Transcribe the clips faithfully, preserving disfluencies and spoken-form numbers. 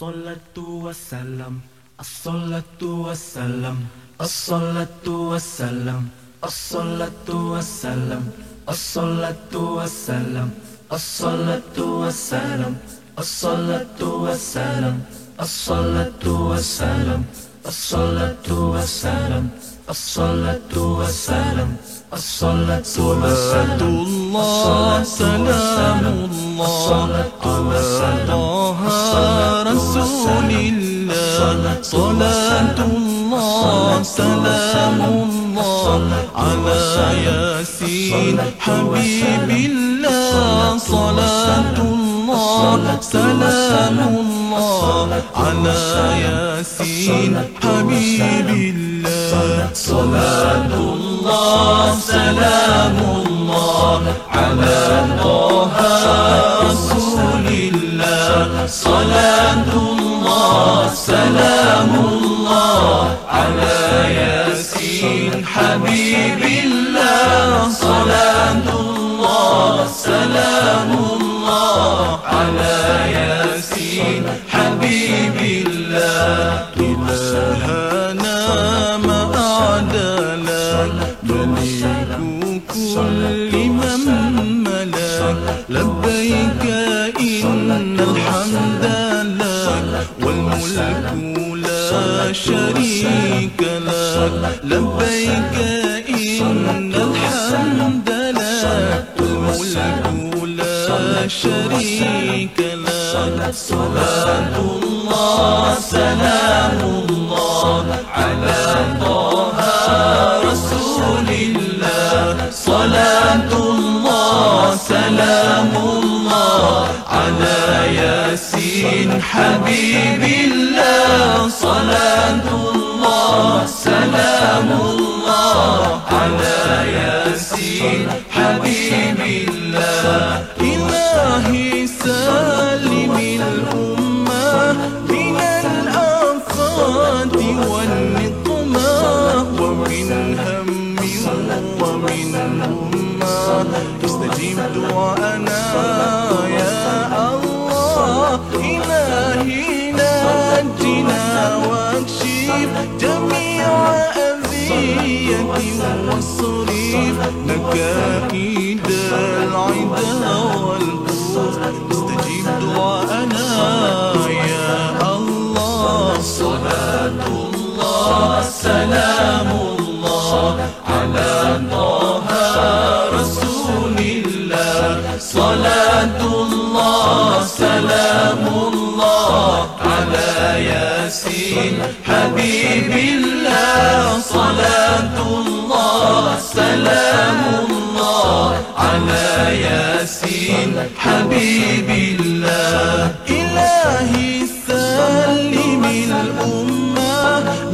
الصلاة والسلام، الصلاة والسلام، الصلاة والسلام، الصلاة والسلام، الصلاة والسلام، الصلاة والسلام، الصلاة والسلام، الصلاة والسلام، الصلاة والسلام، الصلاة والسلام، الصلاة والسلام، الله، الصلاة سلام والسلام، الله، الصلاة على والسلام، طه الصلاة رسول والسلام، الله، الصلاة صلاة والسلام، الله، الصلاة سلام والسلام، الله على الصلاة ياسين والسلام، حبيب الله، الصلاة صلاة والسلام، الله، الصلاة سلام والسلام، الله الصلاة على والسلام، ياسين الصلاة حبيب والسلام، الله، الصلاة صلاة والسلام، الله، سلام الله على طه رسول الله، صلاة الله، سلام الله على ياسين حبيب الله، صلاة الله، سلام الله على ياسين حبيب الله. إلهنا ما أعدى لك، مليك كل من ملك. لبيك إن الحمد لك والملك لا شريك لك. لبيك إن الحمد لك والملك لا شريك لك. صلاة الله سلام الله على طه رسول الله. صلاة الله سلام الله على ياسين حبيب الله. صلاة الله سلام الله على ياسين حبيب الله. إلهي سلم الأمة من الآفات والنقمة ومن هم ومن أمة. استجب دعاءنا يا الله. إلهي نجنا واكشف جميع أذية واصرف مكائد العدا والكفر. استجب دعاءنا يا الله. صلاة الله سلام الله على طه رسول الله. صلاة الله سلام الله على ياسين حبيب الله. صلاة الله سلام الله على ياسين حبيب الله. إلهي سلم الأمة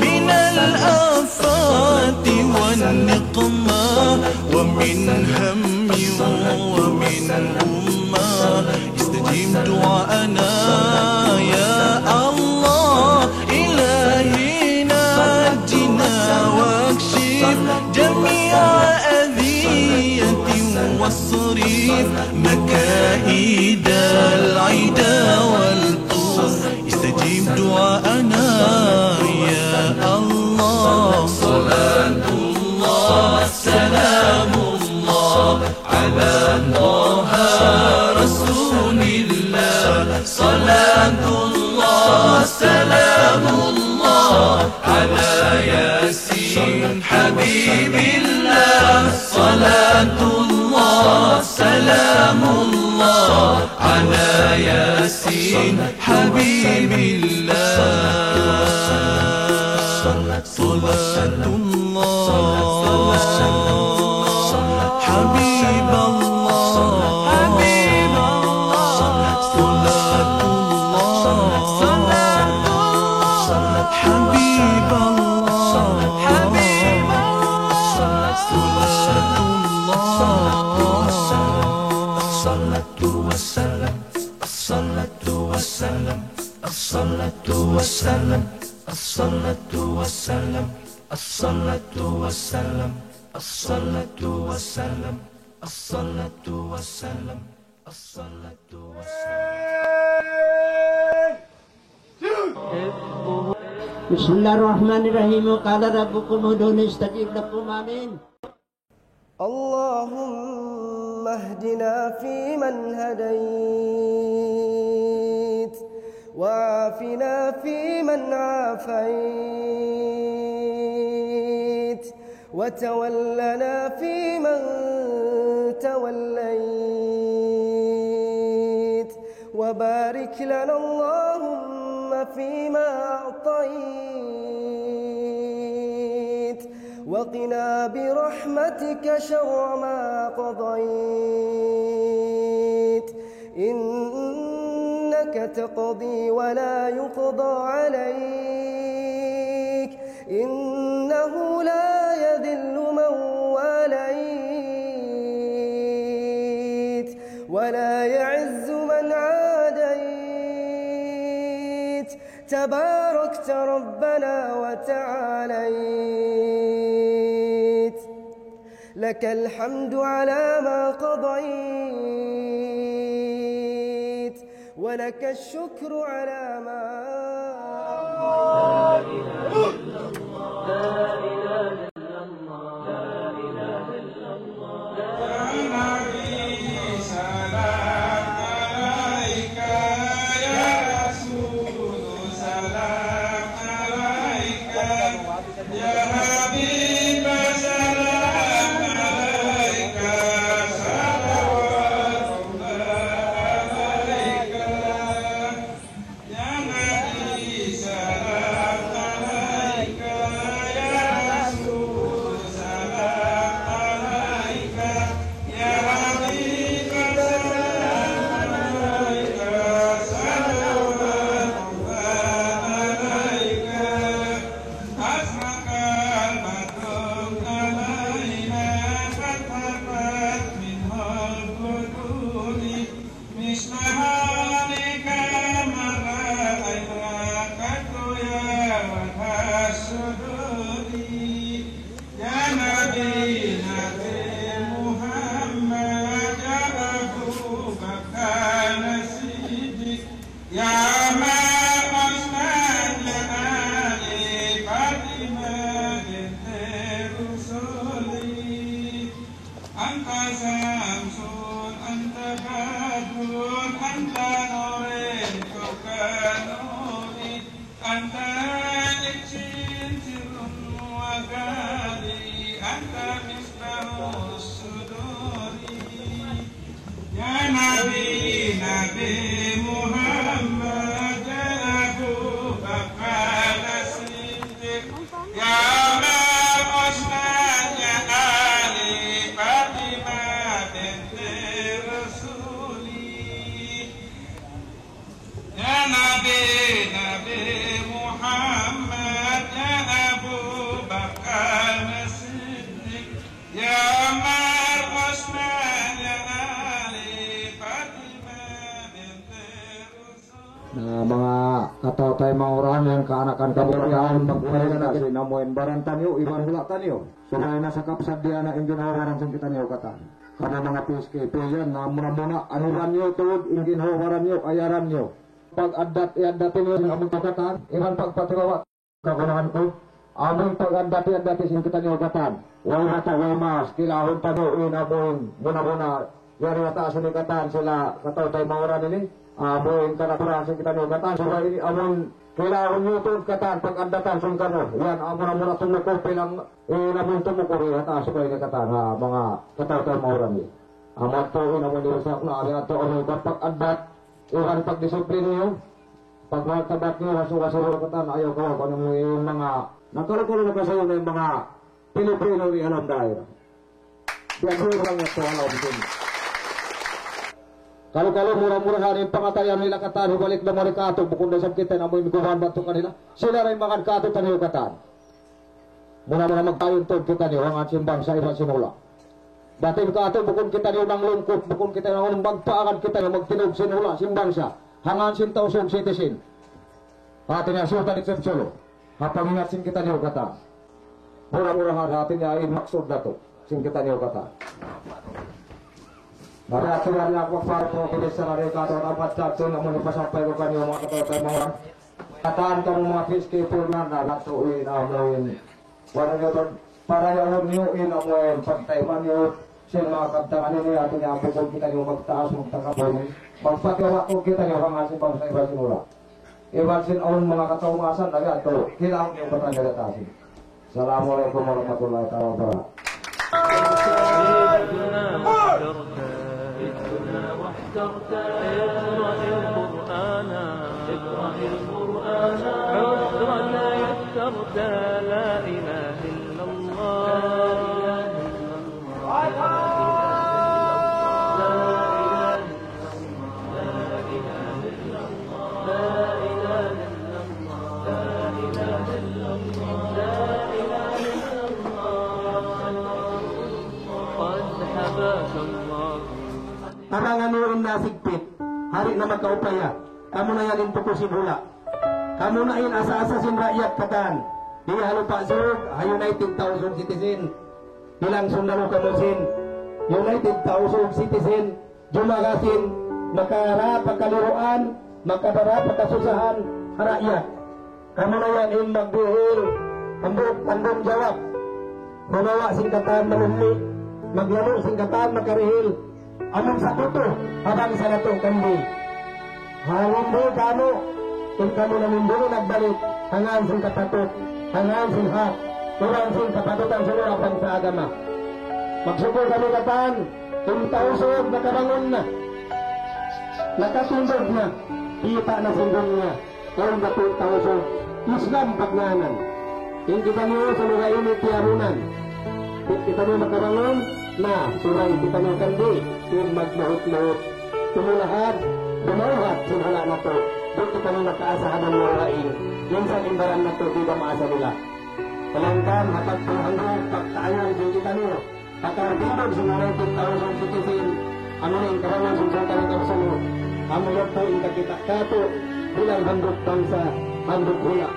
من الآفات والنقمة ومن هم ومن أمة. استجب دعاءنا يا الله. إلهي نجنا واكشف جميع أذية واصرف مكائد العدا والكفر. استجب دعاءنا يا الله. صلاة الله سلام الله على طه رسول الله. صلاة الله سلام الله على ياسين حبيب الله. صلاة الله سلام الله على ياسين حبيب الله. صلاة الله، حبيب الله، صلاة الله، حبيب الله، صلاة الله، الصلاة والسلام، الصلاة والسلام، الصلاة والسلام، الصلاة والسلام، الصلاة والسلام، الصلاة والسلام، الصلاة والسلام، الصلاة والسلام. بسم الله الرحمن الرحيم. قال ربكم ادعوني أستجب لكم. آمين. اللهم اهدنا فيمن هديت، وعافنا فيمن عافيت، وتولنا فيمن توليت، وبارك لنا اللهم فيما أعطيت، وقنا برحمتك شر ما قضيت، إنك تقضي ولا يقضى عليك، إنه لا يذل من واليت، ولا يعز من عاديت، تباركت ربنا وتعاليت، لك الحمد على ما قضيت، ولك الشكر على ما أنت شمس، أنت بدر، أنت نور فوق نور، أنت عز سر وجلي، أنت مصباح الصدور. يا نبي، نبي محمد، يا أبو بكر الصديق، يا عمر عثمان، يا علي فاطمة بنت الرسول. يا نبي، نبي محمد، يا أبو بكر الصديق، يا عمر عثمان، يا علي فاطمة بنت الرسول. Na, manga kataw-taymanghuran, manga kaanakan kabukiran, magbuhay na sin amuin baran taniyu, iban hula' taniyu. Subay na sa kapsaddiya na in ginhawa-baran sin kitaniyu katan. Kamu manga P S K P yan, na muna-muna, anuran niyu tuud in ginhawa-baran niyu, ayaran niyu. Pag-addat, i-addat niyu in amun katan, iban pagpatibawa' kagunahan ku. Amun pag-addat, i-addat sin kitaniyu katan. Way bata', way maas, kilahun taniyu in amun muna-muna. Yari ha taas ini katan sila kataw-taymanghuran ini. Amun kanaturan sin kitaniyu katan. Subay ini amun kilahun niyu tuud katan pag-addatan sin kaniyu. Yan, amun, amun tumuku' bilang, eh, amun tumuku' ha taas subay ini katan, ha, manga kataw-taymanghuran ini. Amu yadtu in amun dirusak na, ari yadtu amun pag-addat, iban pagdisiplin niyu, pagmartabat niyu, wasu-wasu katan, ayaw kaw, kunu' in manga, nakalu-kalu na kasayu na in manga Pilipino di ha lawm daira. Biya' surang yadtu ha lawm sin. Kalu-kalu mura-murahan in pangatayan nila katan, hibalik da mari katu', bukun da isab kita na amu in kuwan bantukan nila. Sila ra in mangad katu' taniyu katan. Muna-muna magpayun tuud kitaniyu, hangkan sin bangsa iban sin hula'. Bat in katu', bukun kitaniyu nanglungkut, bukun kitaniyu nanglungkut, magpaagad kitaniyu, magtinug sin hula', sin bangsa. Hangkan sin Tausug citizen. Hati niya, Sultan Exception. Ha pangingat sin kitaniyu katan. Mura-murahan hati niya in maksud natu'. Sin kitaniyu katan. Mari aturan niya aku para po kini sa nari katu' dapat chat sin amun ipasampay ku kaniyu manga kataw-taymanghuran. Katan kamu manga peacekeeper na, na, natu' in amuin. Wala' niyu, para yaun niyu in amuin pagtayman niyu sin manga kabtangan ini, atu niya bukun kitaniyu magtaas, magtakabur. Magpatiwa' kitaniyu hangkan sin bangsa iban sin hula'. Iban sin awn manga kataumasan na yadtu, kailangan niyu patanggal taas. Assalamu alaykum warahmatullahi taala wabarakatuh. اقرأ القرآن، اقرأ القرآن، عذرا يسرت، لا إله إلا الله. قد حباك الله. Tabangan niyu in nasigpit, di' na makaupaya. Kamu na yan in tukusin hula'. Kamu na in asa-asa sin raayat katan. Di' ha Lupa' Sug, ha United Tausug Citizen. Bilang sundalu kamu sin United Tausug Citizen. Jumaga sin makara pa kaliruan, makabara pa kasusahan ha raayat. Kamu na yan in magdihil hambuuk tanggungjawab. Mamawa' sin katan malummi', maglamu' sin katan makarihil. Amun satutu, ha bangsa natu' kambing. Hangin di' kamu, in kamu na mindulu nagbalik, hangkan sin kapatut, hangkan sin hak, iban sin kapatutan sin ura bangsa agama. Magsukul kami katan, in Tausug nakabangun na, nakatindug na, kita' na sin dunya. Awn Batu' Tausug, Islam pagngānan. In kitaniyu sa lugar ini tiyarunan. Di' kitaniyu makabangun, na, subay kitaniyu kandi, in magmuhut-muhut. Tumulahad, dumawhat sin hula' natu'. Di' kitaniyu makaasa ha dunya lain. Minsan in baran natu' di' da maasa nila. Palangkan, ha pagpanghangug, pagtaayun, di' kitaniyu. Pakardidog sin United Tausug Citizen, amu na in kabangun sin Sultanate of Sulu, amu yadtu in kakita' katu' bilang hambuuk bangsa, hambuuk hula'.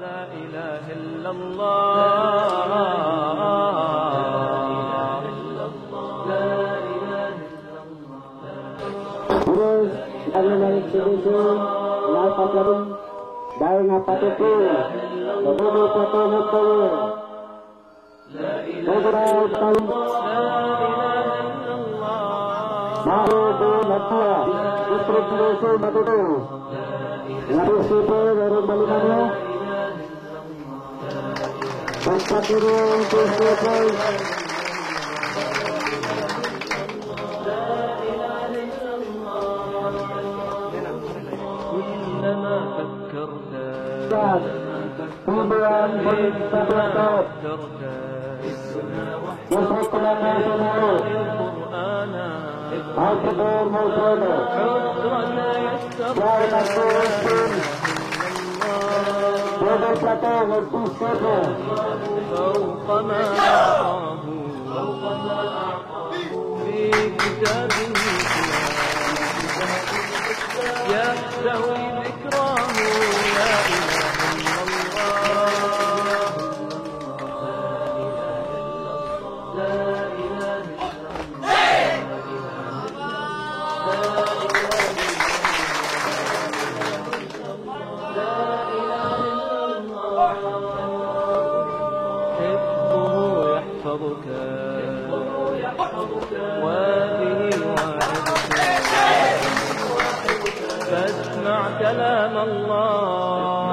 لا إله إلا الله. Terus, kami naik sini tu, lapat lagi. Dahil nga patutu, babago pa ito ng power. Bago na ito. Bago na ito. District Council Matuto. Nga di siya po, meron balikan niya. Pagpatuloy ang P S F I. كلما فكرت، Sa tubuan, balik sa tuwa. فكرت، Gusto ko lang na sa mulo. القرآن Ang tubuan mo, Sodo. عذرا يسرت، Dahil ang tubuan mo, Sodo, Plato, magpusto ko. فوق ما أعطاه في كتابه، يحتوي ذكراه، لا إله إلا الله. حفظه يحفظك، وبه يوعظك. فاسمع كلام الله،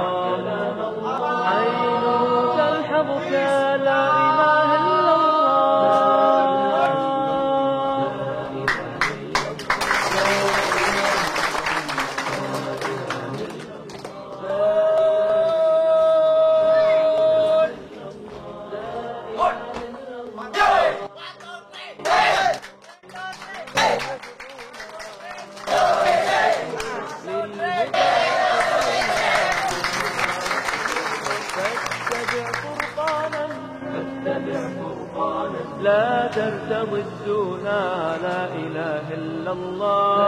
عينه تلحظك، لا إله إلا الله. لا ترتوي الزنا، لا إله إلا الله.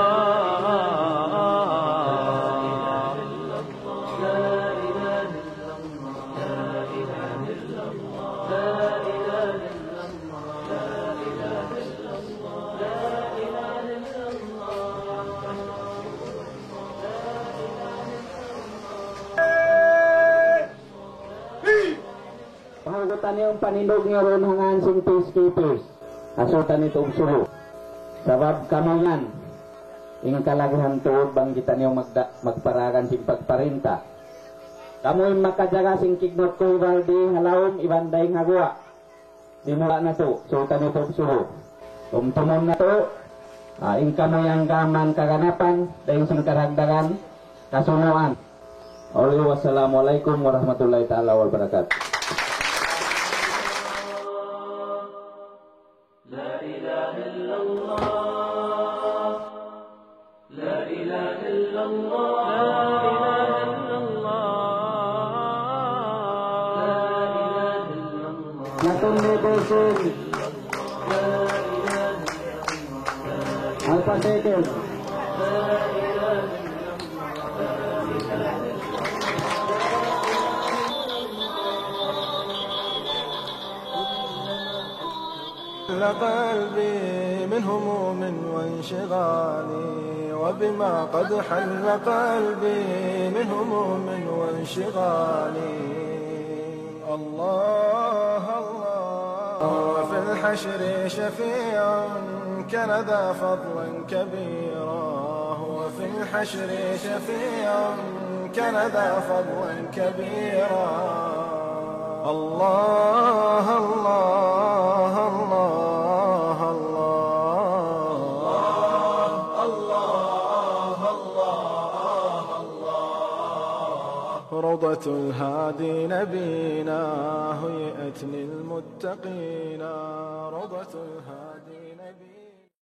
Pahugutan niyu in panindug niyu duun ha ngān sin peacekeepers. Asutan niyu tuud sulu. Sabab kamu yan, in kalagihan tuud bang kitaniyu magda-, magparagan sin pagparinta. Kamu in makajaga sin kignut ku hi Baldi ha lawm iban dayn ha guwa'. Simula natu', sultan natu' sulu. Tumtumun natu', ah, in kamu yan kaman kaganapan, dayn sin karagdagan, kasunuan. Uli, wassalamu alaykum warahmatullahi ta'ala wabarakatuh. لا إله إلا الله. لا إله إلا الله. لا إله إلا الله. لا إله إلا الله. Latung Nutusun. لا إله إلا الله. Alpha Second. لا إله إلا الله. حل قلبي من هموم وانشغالي، وبما قد حل قلبي من هموم وانشغالي. الله، الله. وفي الحشر شفيع كان ذا فضل كبيرا، هو في الحشر شفيع كان ذا فضل كبيرا. الله، الله، الله، الله. الله، الله، الله، الله. روضة الهادي نبينا، هيئت للمتقين روضة الهادي.